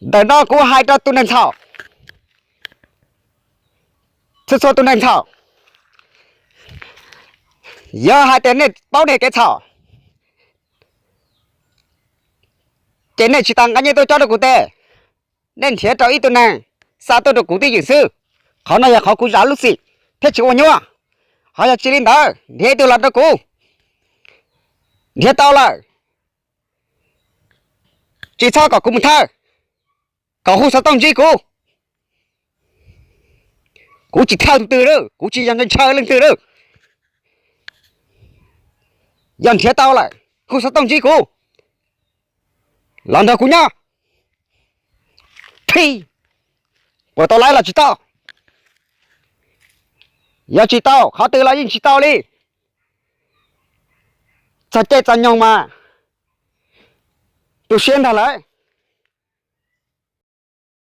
Ntawm no kuv hais rau tus neeg txhaum, txhua txhua tus neeg txhaum, yog hais tias nej paub nej kev txhaum, ces nej tsis tas nqa nyiaj tuaj cob rau kuv teb, nej nrhiav rau ib tug neeg xa tuaj rau kuv twj ywm xwb. Qhov no yog qhov kuv zam lub txim thiab tsis ua nyuaj. Ho yog tsis li ntawd nrhiav ib tug los rau kuv, nrhiav tau lawm, tsis txhob kom kuv mus thawj, kom hu xov tooj ntsib kuv. Kuv tsis thawj tus twg lawm, kuv tsis yog ntshaw leej twg lawm. Yog nrhiav tau lawm, hu xov tooj ntsib kuv, los nrog kuv nyob. Phij, puas tau laib los tsis tau? Yog tsis tau, qhov twg los yeej tsis tau li. Txog caij txog nyoog mas tu siab ntag lawm.